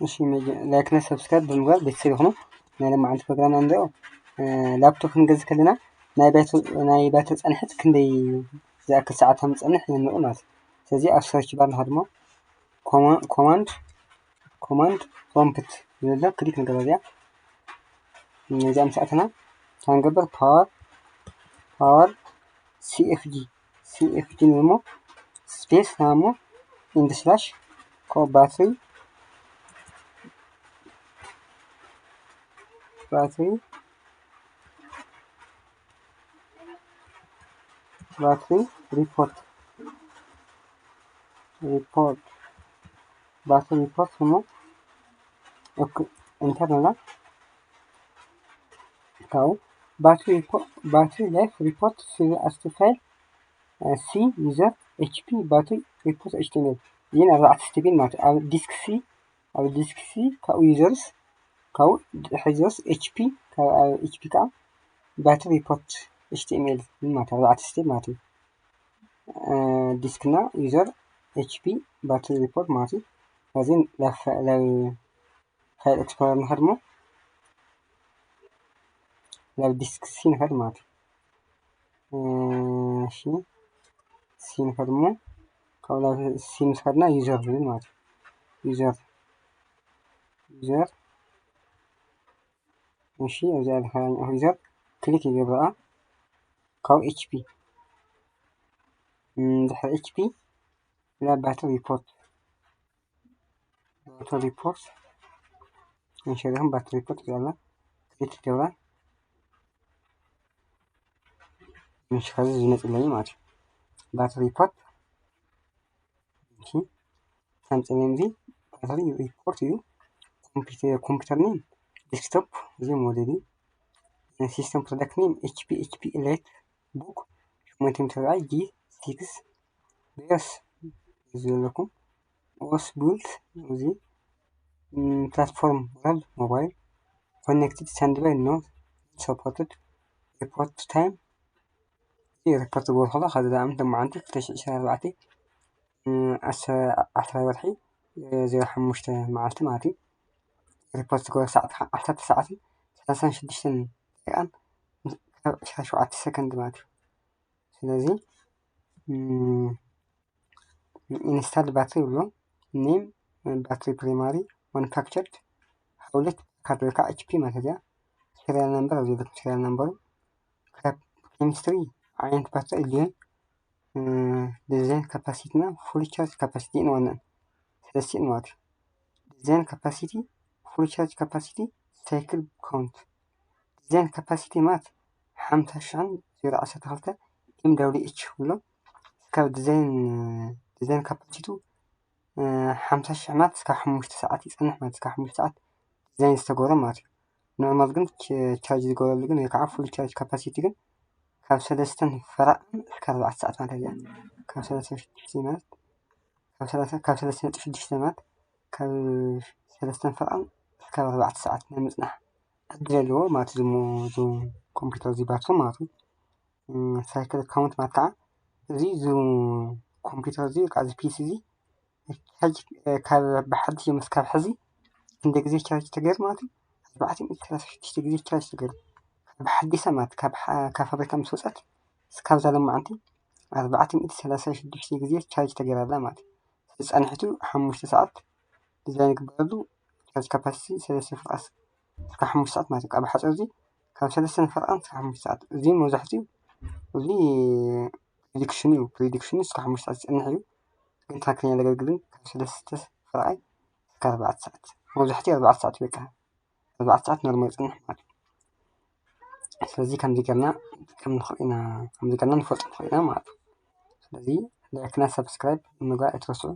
እሺ፣ ላይክ እና ሰብስክራይብ ብምግባር ቤተሰብ ይኹኑ። ናይ ሎማዓንቲ ፕሮግራም እንሪኦ ላፕቶፕ ክንገዝእ ከለና ናይ ባትሪ ጸንሕት ክንደይ ዝኣክል ሰዓት ከም ዝጸንሕ ንርኢ ማለት እዩ። ስለዚ ኣብ ሰርች ባር ንኸድሞ ኮማንድ ኮማንድ ፕሮምፕት ዝብል ክሊክ ንገብር። እዚኣ እዚኣ ምስ ኣተና እንታይ ንገብር? ፓወር ፓወር ሲኤፍጂ ሲኤፍጂ ንሞ ስፔስ ናሞ ኢንድ ስላሽ ኮ ባትሪ ባትሪ ባትሪ ሪፖርት ሪፖርት ባትሪ ሪፖርት ንሞ ኢንተር ንብላ። ካብኡ ባትሪ ሪፖርት ባትሪ ላይፍ ሪፖርት ሲቪ ኣስቲ ፋይል ሲ ዩዘር ኤች ፒ ባትሪ ሪፖርት ኤች ቲ ኤም ኤል። እዚን ኣርባዕተ ስቴፕ ማለት ኣብ ዲስክ ሲ ኣብ ዲስክ ሲ ካብኡ ዩዘርስ ካብኡ ድሕሪ ዩዘርስ ኤች ፒ ካብ ኤች ፒ ከዓ ባትሪ ሪፖርት ኤች ቲ ኤም ኤል ማለት ኣርባዕተ ስቴፕ ማለት እዩ። ዲስክ እና ዩዘር ኤች ፒ ባትሪ ሪፖርት ማለት እዩ። ስለዚህ ፋይል ኤክስፕሎረር ንኸድሞ ናብ ዲስክ ሲ ንኸድ ማለት እዩ። እሺ ሲ ንኸድሞ ካብኡ ናብ ሲ ምስ ከድና ዩዘር ዝብል ማለት እዩ። ዩዘር ዩዘር እሺ ኣብዚ ኣለካ ዩዘር ክሊክ ይገብራ ካብ ኤች ፒ ድሕሪ ኤች ፒ ናብ ባትሪ ሪፖርት ባትሪ ሪፖርት እንሸሪኹም ባትሪ ሪፖርት ይብላና ክሊክ ይገብራ ምሽ ከዚ ዝመፅለይ ማለት እዩ። ባትሪ ሪፖርት እሺ ከምፅለይ እዚ ባትሪ ሪፖርት እዩ። ኮምፒውተር ኮምፒውተር ኔም ዴስክቶፕ እዚ ሞዴል እዩ። ሲስተም ፕሮዳክት ኔም ኤች ፒ ኤች ፒ ኤሊት ቡክ ሸሞንተ ሚእቲ ኣርብዓ ጂ ሲክስ ቤስ እዚ ዘለኩም ኦስ ቢልት እዚ ፕላትፎርም ወራል ሞባይል ኮኔክትድ ስታንድባይ ኖ ሰፖርትድ ሪፖርት ታይም እዚ ሪፖርት ዝገብሩ ከሎ ካብ ዝለኣም ሎማዓንቲ ክልተ ሽሕ ዕስራን ኣርባዕተን ዓሰርተ ወርሒ ዜሮ ሓሙሽተ መዓልቲ ማለት እዩ። ሪፖርት ዝገብሩ ሰዓት ከዓ ዓሰርተ ሰዓትን ሰላሳን ሽዱሽተን ደቂቃን ካብ ዕስራን ሸውዓተን ሰከንድ ማለት እዩ። ስለዚ ኢንስታል ባትሪ ይብሎ ኔም ባትሪ ፕራይማሪ ማኑፋክቸርድ ሃውለት ካርድ ወይ ከዓ ኤች ፒ ማለት እያ። ሲሪያል ነምበር ኣብዚ ዘለኩም ሲሪያል ነምበሩ ኬሚስትሪ ዓይነት ባትሪ ኢልዮን ዲዛይን ካፓሲቲ እና ፉል ቻርጅ ካፓሲቲ ንዋናን ሰለስቲን ማለት እዩ። ዲዛይን ካፓሲቲ ፉል ቻርጅ ካፓሲቲ ሳይክል ካውንት ዲዛይን ካፓሲቲ ማለት ሓምሳ ሽሕን ዜሮ ዓሰርተ ክልተ ኤም ዳብሊው ኤች ብሎ ካብ ዲዛይን ዲዛይን ካፓሲቱ ሓምሳ ሽሕ ማለት እስካብ ሓሙሽተ ሰዓት ይፀንሕ ማለት እስካብ ሓሙሽተ ሰዓት ዲዛይን ዝተገብረ ማለት እዩ። ኖርማል ግን ቻርጅ ዝገበረሉ ግን ወይ ከዓ ፉል ቻርጅ ካፓሲቲ ግን ካብ ሰለስተን ፈረቓን እስካብ ኣርባዕተ ሰዓት ማለት እያ። ካብ ሰለስተ ሽዱሽተ ማለት ካብ ሰለስተ ካብ ሰለስተ ነጥቢ ሽዱሽተ ማለት ካብ ሰለስተን ፈረቓን እስካብ ኣርባዕተ ሰዓት ናይ ምፅናሕ ዕድል ኣለዎ ማለት እዩ። እዚ ኮምፒውተር እዚ ባትሪ ማለት እዩ። ሳይክል ካውንት ማለት ከዓ እዚ ኮምፒውተር እዚ ከዓ እዚ ፒሲ እዚ ቻርጅ ካብ ብሓድሽ ምስ ካብ ሕዚ ክንደይ ግዜ ቻርጅ ተገይሩ ማለት እዩ? ኣርባዕተ ሚእቲ ሰላሳ ሽዱሽተ ግዜ ቻርጅ ተገይሩ ካብ ሓዲሳ ማለት ካብ ፋብሪካ ምስ ወፀት እስካብ ዛ ሎማዓንቲ ኣርባዕተ ሚእቲ ሰላሳ ሽዱሽተ ግዜ ቻርጅ ተገይራ ኣላ ማለት እዩ። ዝፀንሕቱ ሓሙሽተ ሰዓት ዲዛይን ግበረሉ ቻርጅ ካፓሲቲ ሰለስተ ፈረቓ እስካብ ሓሙሽተ ሰዓት ማለት እዩ። ካብ ሓፂር እዚ ካብ ሰለስተ ፈረቓ እስካብ ሓሙሽተ ሰዓት እዚ መብዛሕትኡ እዚ ፕሪዲክሽን እዩ። ፕሪዲክሽን እስካብ ሓሙሽተ ሰዓት ዝፀንሕ እዩ። ግን ትክክለኛ ነገር ግን ካብ ሰለስተ ፈረቓይ እስካብ ኣርባዕተ ሰዓት መብዛሕትኡ ኣርባዕተ ሰዓት በቃ ኣርባዕተ ሰዓት ኖርማል ይፀንሕ ማለት እዩ። ስለዚ ከምዚ ጌርና ንጥቀም ንኽእል ኢና ከምዚ ጌርና ንፈልጦ ንኽእል ኢና ማለት እዩ። ስለዚ ላይክና ሰብስክራይብ ምግባር ኣይትረስዑ።